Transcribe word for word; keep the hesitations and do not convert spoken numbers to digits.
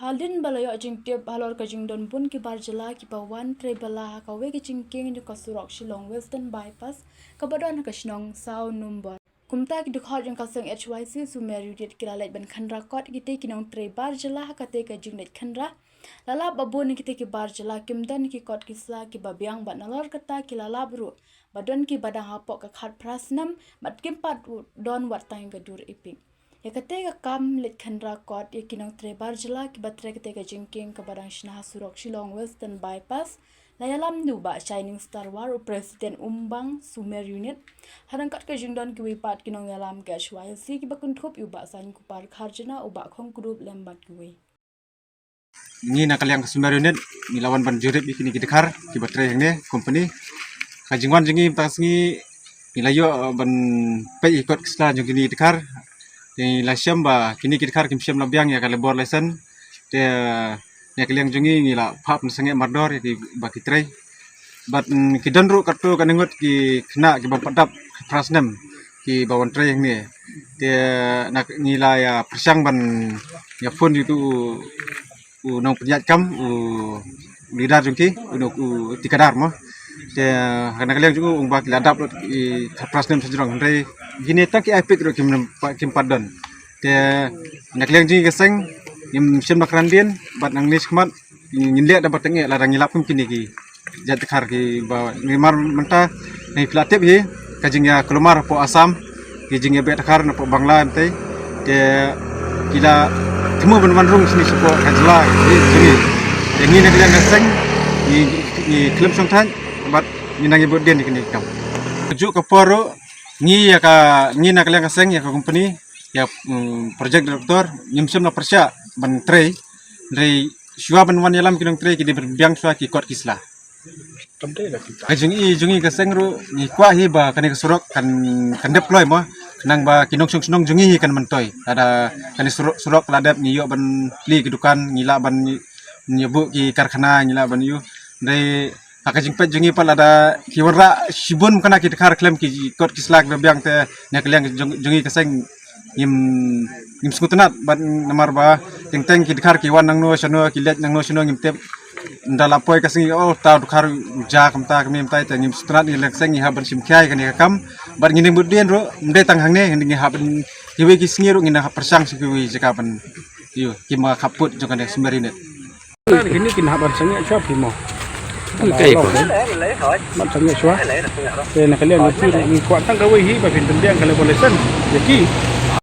Hadien ba la ïoh jingtip halor ka jingdon bun ki bar jylla kiba wan trei bylla ha kawei ka jingkieng jong ka surok Shillong Western Bypass kaba don ha ka shnong saw nombor. Kumta ki dkhot jong ka seng H Y C Sumer Unit ki la leit ban khynra kot ïa kitei ki nongtrei bar jylla ha katei ka jingleit khynra. La lap ba bun ïa kitei ki bar jylla kim don ki kot ki sla kiba biang bad nalor kata ki la lap ruh ba don kiba dang hapoh ka khatphra snem bad kim pat don wat tang ka dur ipik. Ïa katei ka kam leit khynra kot ïa ki nongtrei bar jylla kiba trei katei ka jingkieng kaba dang shna ha surok Shillong Western Bypass la ïalam da u Bah Shining Star War, u President Umbang Sumer Unit. Hadang kat ka jingdon kiwei pat ki nongïalam ka H Y C kiba kynthup ïa u Bah Sain Kupar Kharjana, u Bah Khongkdup lem bad kiwei. Ngi na ka liang ka Sumer Unit ngi la wan ban jurip ïa kine ki dkhar kiba trei hangne company. Ka jingwan jong ngi mynta ka sngi ngi la ïoh, eh, ban peit ïa ki kot ki sla jong kine ki dkhar. Te ngi la shem ba kine ki dkhar kim shem la biang ïa ka labour license. Te, eh, na ka liang jong ngi ngi la phah pynsangeh mardor ïa kiba ki trei. Bad, mm, ki don ruh katto katne ngut ki khynnah kiba pat dap phra snem kiba wan trei hangne. Te na ngi la ïa pyrshang ban ïa phone ïa uto u, u nongpynïaid kam, u leader jong ki, u, u tikadar mo. Te na ka liang jong u ong ba ki la dap lut ïa phra snem sha jrong, hynrei kine tang ki ai pik ruh kim, kim pat don. Te na ka liang jong ngi ka seng ngim shym la kren dien bad nangne shakhmat ngin leh da ba tang eh lada ngi lap kum kine ki jait dkhar kiba ngi mar mynta ngi phi la tip hi ka jingïakulmar hapoh Assam, ki jingïabeh dkhar napoh Bangla mynta. Te ki la thmu ban wan rung shane shapoh ka jylla hi jong ngi. Te ngi na ka liang ka seng ngi, ngi khlem shongthait bad ngi nang ïabud dien ïa kine ki kam. Kajuh ka por ruh ngi ïa ka, ngi na ka liang ka seng ïa ka company ïa, mm, project director ngim shym la pyrshah ban trei. Hynrei shuwa ban wan ïalam ki nongtrei ki dei ban biang shuwa ki kot ki sla. Ka jong i, jong i ka seng ruh ngi kwah hi ba kane ka surok kan, kan dep kloi mo. Khnang ba ki nongshong shnong jong i hi kan myntoi. Lada kane surok, surok la dep ngi ïoh ban plie ki dukan, ngi lah ban ïa buh ki karkhana, ngi lah ban ïoh. Hynrei ha ka jingpeit jong i pat lada ki wanrah shibun kane ki dkhar khlem ki kot ki sla kiba biang te na ka liang jong, jong i ka seng ngim, ngim sngewtynnat bad namar ba teng teng ki dkhar ki wan nangno shano, ki leit nangno shano ngim tip. Ynda la poi ka sngi, oh, uta u dkhar u jia kumta kumne kumta, te ngim sngewtynnat, ngi leng seng ngi hap ban shim khia ïa kane ka kam. Bad ngin ïa mut dien ruh ym dei tang hangne, ngi hap ban kiwei ki sngi ruh ngin hap pyrshang sha kiwei jaka ban ïoh ki ma khappud jong kane Sumer Unit. Kine kin hap ban sangeh shuwa phi mo. Kaei ko? Ban sangeh shuwa. Te na ka liang ka phi ruh ngi kwah tang kawei hi ba phin pynbiang ka labour license ïa ki.